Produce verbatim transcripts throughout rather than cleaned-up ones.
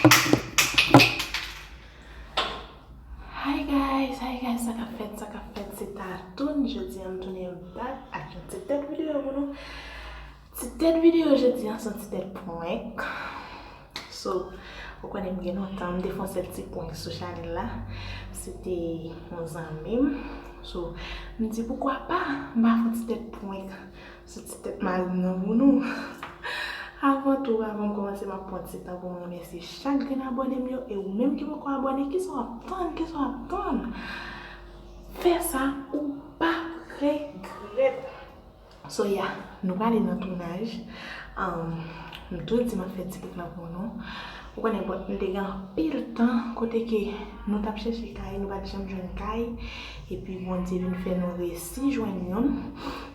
Hi guys, hi guys, sa k ap fèt, sa k ap fèt, se Tatoune. Jodi a m tounen back ak yon ti tèt videyo pou nou. Ti tèt videyo jodi a se yon ti tèt prank. So, ou konnen m gen lontan m te fè yon sèl ti prank sou chanèl la. Se te yon zanmi m. So, m di poukwa pa m pa fè yon ti tèt prank sou ti tèt mari m nan pou nou. Avan tou, avan m kòmanse, m ap pran ti tan pou m remèsye chak grenn abòne m yo. E ou menm ki poko abòne, kisa w ap tann? Kisa w ap tann? Fè sa, ou p ap regrèt. So, yeah, nou prale nan tounaj. Um, m tou di m ap fè ti prank lan pou nou. Ou konnen, but m te gen anpil tan kote ke nou t ap chèche kay, nou pa t janm jwenn kay. Epi Bondye vin fè nou resi jwenn youn.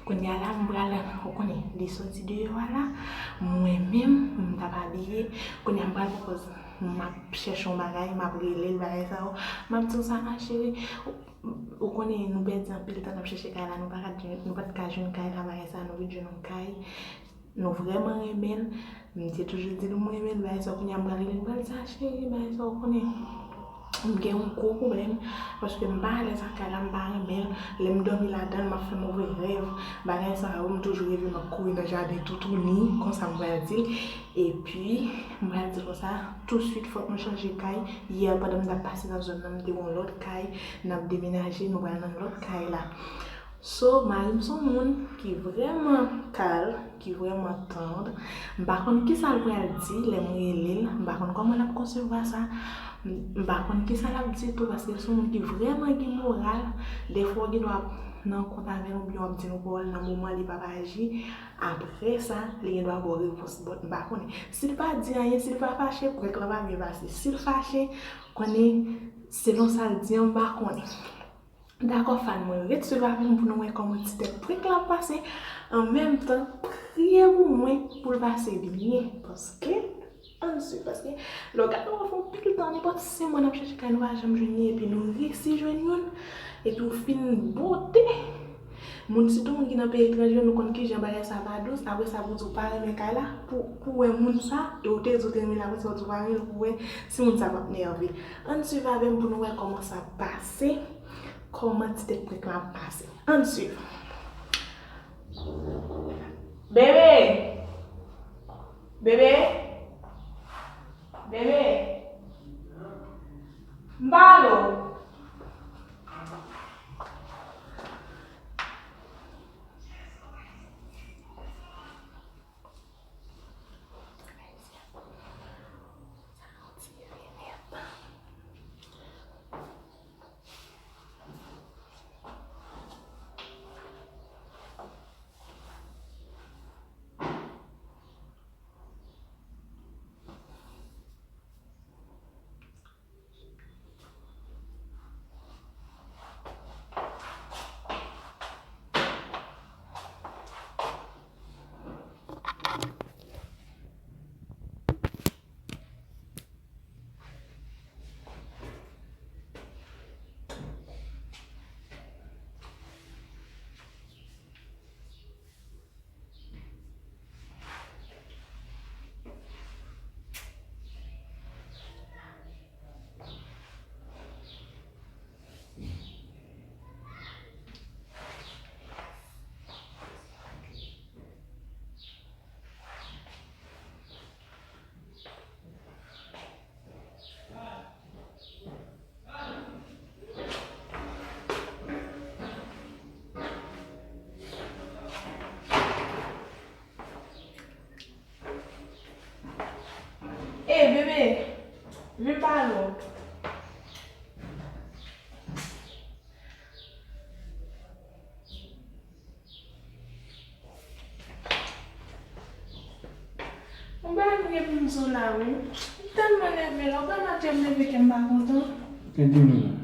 Kounye a la, m pral, ou konnen, li soti deyò a la. Mwen menm, m t ap abiye. Kounye a, m pral pran pòz. M ap chèche yon bagay, m ap rele l, bagay sa yo. M ap di l sa, ma cheri. Ou, ou konnen, nou pèdi anpil tan n ap chèche kay la, nou pa ka jwenn, nou pa t ka jwenn kay la, bagay sa, nou vin jwenn yon kay. Nou vrèman renmen l. M te toujou di nou m renmen l, bagay sa, kounye a m pral rele l, m pral di sa, cheri, bagay sa, ou konnen. M gen yon gwo pwoblèm, paske m pa alèz ak kay la, m pa renmen l. Lè m dòmi ladan l, m ap fè move rèv. Bagay sa yo, m toujou reve, m ap kouri nan jaden toutouni, konsa m pral di l. Epi, m pral di l konsa, touswit, fòk nou chanje kay. Yè, pandan m t ap pase nan zòn nan, m te wè yon lòt kay, n ap demenaje, nou pral nan lòt kay la. So, mari m se yon moun ki vrèman kal, ki vrèman tann. M pa konn kisa l pral di lè m rele l. M pa konn kòman l ap konsevwa sa. M, m pa konn kisa l ap di tou, paske l se yon moun ki vrèman gen moral. Dèfwa w gen dwa ap nan kont avè l oubyen w ap di yon pawòl nan moman li p ap aji. Apre sa, li gen dwa ba w repons. But m pa konnen. Si l pa di anyen, si l pa fache, prank lan pa byen pase. Si l fache, konnen, selon sa l di an, m pa konnen. Dakò, fan mwen, ret swiv avè m pou nou wè kòman ti tèt prank la ap pase. An menm tan, priye pou mwen pou l pase byen. Paske, ann swiv, paske lè w gade w ap fè yon pil tan, nenpòt senk mwa n ap chèche kay, nou pa janm jwenn li, epi nou resi jwenn youn, epi w fin bote. Moun, sitou moun ki nan peyi etranje, nou konn kijan bagay sa pa dous. Apre sa, pou di w pa renmen kay la, pou, pou wè moun sa, e w te di w te renmen l, apre sa, w di w pa renmen l, pou wè si moun sa p ap nève. Ann swiv avè m pou nou wè kòman sa ap pase. Kòman ti tèt prank la ap pase? Ann swiv. Bebe! Bebe! Bebe! M pale w. Ey, bebe, vin pale w. Yon bagay m gen pou m di w la, wi. M tèlman nève la, ou pa maten m leve kè m pa kontan. Ede nou non.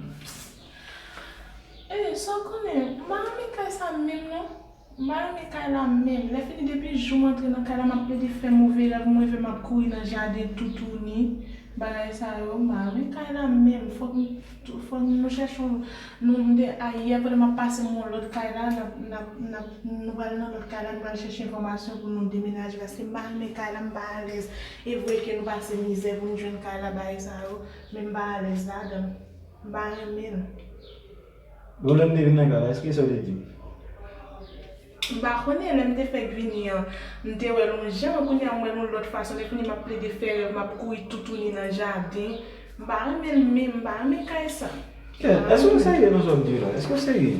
Ey, sa w konnen, m pa renmen kay sa menm non. M pa renmen kay la menm. Lè fini depi jou m antre nan kay la, m ap plede fè move rèv, m reve m ap kouri nan jaden toutouni. Bagay sa yo, m pa renmen kay la menm. Fòk m, fòk nou chèche yon, nou, m te, ayè, pandan m ap pase m yon lòt kay la, n ap, n ap, n ap, nou pral nan lòt kay la, nou pral chèche enfòmasyon pou nou demenaje, paske m pa renmen kay la, m pa alèz. E vre ke nou pase mizè pou nou jwenn kay la, bagay sa yo, men m pa alèz ladan l. M pa renmen l. Bon, lè m te vin nan kay la, èske sa w te di m? M pa konnen, lè m te fèk vini an, m te wè l yon jan, kounye a m wè l yon lòt fason, lè fini m ap plede fè rèv, m ap kouri toutouni nan jaden. M pa renmen l menm, m pa renmen kay sa. Kèt, èske w serye nan sa w ap di yo la? Èske w serye?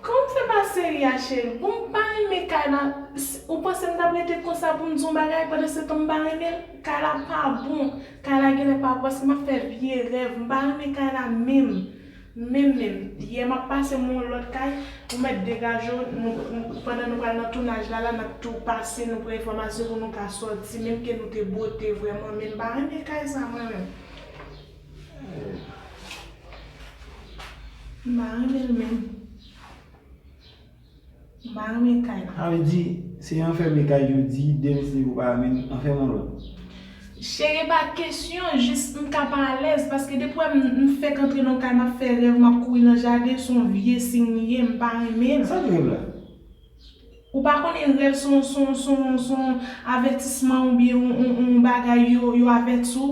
Kòman m fè pa serye a, cheri? Bon, m pa renmen kay la. S-, ou panse m t ap rete konsa pou m di yon bagay pandan se tan m pa renmen l? Kay la pa bon. Kay la genlè pa bon, paske m ap fè vye rèv. M pa renmen kay la menm. Menm, menm, yè m ap pase m yon lòt kay, ou mèt degaje w, nou, nou, pandan nou pral nan tounaj la, la, n ap tou pase, nou pran enfòmasyon pou nou ka sòti, menm ke nou te bote vrèman, men m pa renmen kay sa mwen menm. M pa renmen l menm. M pa renmen kay la. Sa vle di, se anfème kay jodi, demen si ou pa renmen, anfème yon lòt. Cheri, e pa kesyon, jis m ka pa alèz, paske depi w wè m, m fèk antre nan kay, m ap fè rèv, m ap kouri nan jaden, se yon vye siy li ye, m pa renmen l. Sa k rèv la? Ou pa konnen rèv se yon, se yon, se yon, se yon avètisman oubyen yon, yon, yon bagay yo, yo avèti w?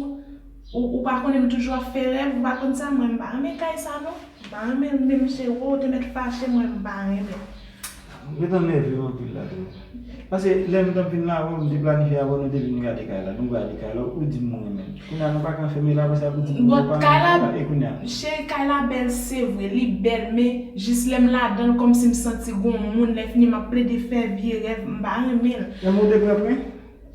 Ou, ou pa konnen m toujou ap fè rèv, ou pa konn sa, mwen m pa renmen kay sa non. M pa renmen l menm, se ou te mèt fache, mwen m pa renmen. Ou gentan nève m anpil la tou. Paske lè m t ap vin la avè w, m te planifye avè w, nou te vin gade kay la, nou gade kay la, ou di m ou renmen l. Kounye a nou pa ka anfème la, apre sa pou di m ou pa renmen kay la, e kounye a? Cheri, kay la bèl, se vre, li bèl, men jis lè m ladan l, kòmsi m santi gon moun, lè fini m ap plede fè vye rèv, m pa renmen l. Menm ou te pran pwen?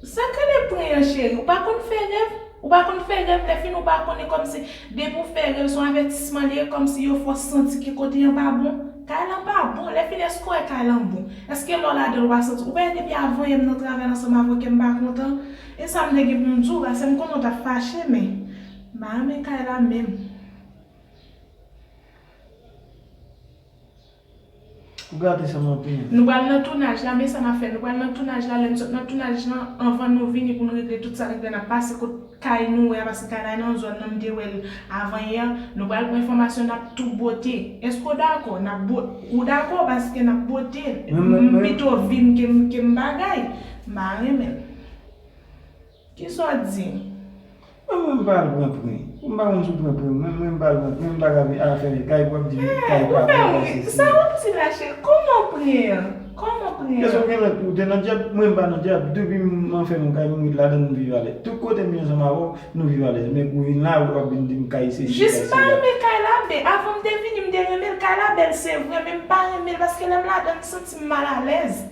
Sa k rele pwen an, cheri? Ou pa konn fè rèv? Ou pa konn fè rèv, lè fini ou pa konnen kòmsi depi w fè rèv, se yon avètisman li ye, kòmsi yo fè w santi ke kote an pa bon. Kay lan pa bon, lè fini èske w wè kay lan bon? Èske lè w ladan l ou pa santi? Ou wè depi avan yè m nan travay ansanm avè w ke m pa kontan? E sa m te gen pou m di w, paske m konnen w t ap fache, men m pa renmen kay la menm. Ou gate sa m ap penyen. Nou pral nan tounaj la, men sa n ap fè, nou pral nan tounaj la, lè n sot nan tounaj lan, anvan nou vini pou n regle tout sa k gen, n ap pase kot kay nou wè a, paske kay la nan zòn nan, m te wè l avan yè, nou pral pran enfòmasyon, n ap tou bote. Èske w dakò? N ap bo-, ou dakò, paske n ap bote. M pito vi m ke m, ke m bagay. M pa renmen l. Kisa w di? Mwen, mwen, m pa al pran pwen. M pa konn si w pran pwen. Mwen, mwen, m pa al pran pwen. M pa ka vin afè men kay pou w ap di m kay pa bon, kay se si. Sa w ap di la, cheri? Kòman pwen an? Kòman pwen an? Èske w gen lòt ou te nan dyab? Mwen, m pa nan dyab. Depi m anfème yon kay, m ret ladan l, m viv alèz. Tout kote m ye ansanm avè w, nou viv alèz. Men pou w vin la, w ap vin di m kay se si, kay se la. Jis m pa renmen kay la, men avan m te vini, m te renmen l. Kay la bèl, se vre, men m pa renmen l paske lè m ladan l, m santi m malalèz.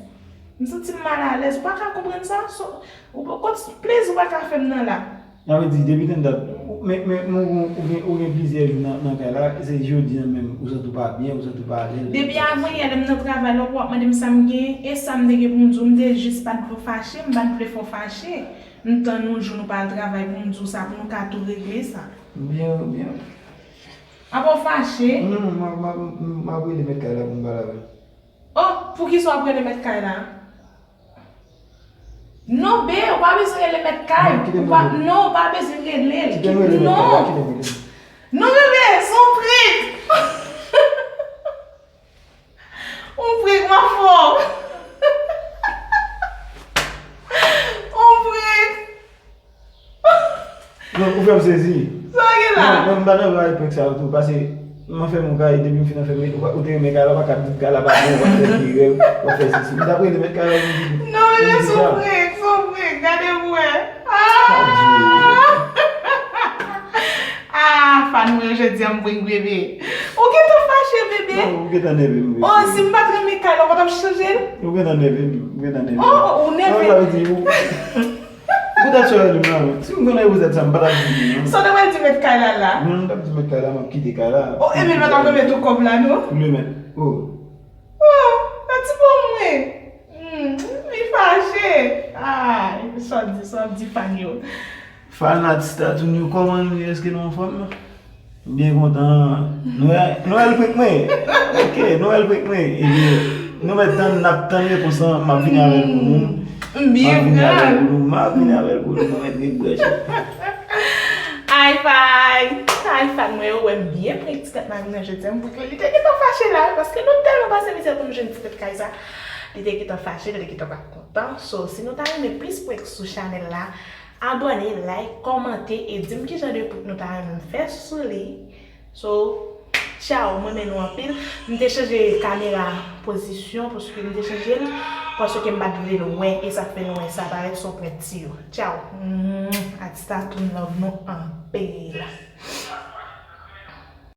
M santi m malalèz. Ou pa ka konprann sa? So, ou pa, kot plezi ou pa ka fè m nan la? Sa vle di, depi tann dat, ou, men, men, men ou, ou gen, ou gen plizyè jou nan, nan kay la, se jodi a menm, ou santi w pa byen, ou santi w pa alèz. Depi avan yè, lè m nan travay la, w ap mande m sa m gen, e sa m te gen pou m di w, m te jis pa t vle w fache, m pa t vle fè w fache. M tann yon jou nou pa al travay pou m di w sa, pou nou ka tou regle sa. Byen, byen. Apa w fache? Non, non, m a, m a, m a rele mèt kay la pou m pale avè l. Oh, poukisa w ap rele mèt kay la? Non, be, ou pa bezwen rele mèt kay. Non, kite m rele. Ou pa, non, ou pa bezwen rele l. Kite m rele mèt kay la, kite m rele. Non, bebe, se yon prank. Yon prank, m ap fè w. Yon prank. Non, ou fè m sezi. Sa w gen la? Non, mwen, m pa nan vibe prank sa yo tou, paske m anfème yon kay, depi m fin anfème, ou pa, ou te renmen kay la, ou pa ka di kay la pa bon, w ap fè vye rèv, w ap fè sesi. M t ap rele mèt kay la, m di, non, men se yon prank, se yon prank, gade pou wè. Ah! Ah, fan mwen, jodi a m prank bebe. Ou gentan fache, bebe? Non, ou gentan nève m, bebe. Oh, si m pa t renmen kay la, ou pa t ap chanje l? Ou gentan nève m, ou gentan nève m. Oh, ou nève. Non, sa vle di, ou Poutèt sa w rele m la, men. Si m konnen poutèt sa, m pa t ap di li, non. Sa w te pral di mèt kay la la? Non, m t ap di mèt kay la, m ap kite kay la. Oh, epi l pa t ap remèt ou kòb la, non? Pou l remèt. Oh. Oh, sa ti bon mwen. Hmm, li fache. Ay, sa w di, sa w di fan yo. Fanat Statoun yo, kòman nou ye? Èske nou anfòm? Byen kontan. Nwèl, Nwèl prank mwen. Ok, Nwèl prank mwen. Ebyen, nou mèt tann, n ap tann repons lan, m ap vini avè l pou nou. M ap vini avè l pou nou, m ap vini avè l pou nou, nou mèt ret branche. Hi, hi, fan mwen yo, wè m byen pran ti tèt mari nan jodi a, m bouke li te gentan fache la, paske nou tèlman pase mizè pou m jwenn ti tèt kay sa, li te gentan fache, li te gentan pa kontan. So, si nou ta renmen plis prank sou chanèl la, abòne, like, kòmante e di m ki jan de prank nou ta renmen m fè sou li. So, tchao, m renmen nou anpil. M te chanje kamera pozisyon, paske m te chanje l, paske m pa t vle l wè, e sa k fè nou wè sa parèt se yon prank ti yo. Tchao. Mwah. Atista, tout love nou anpil.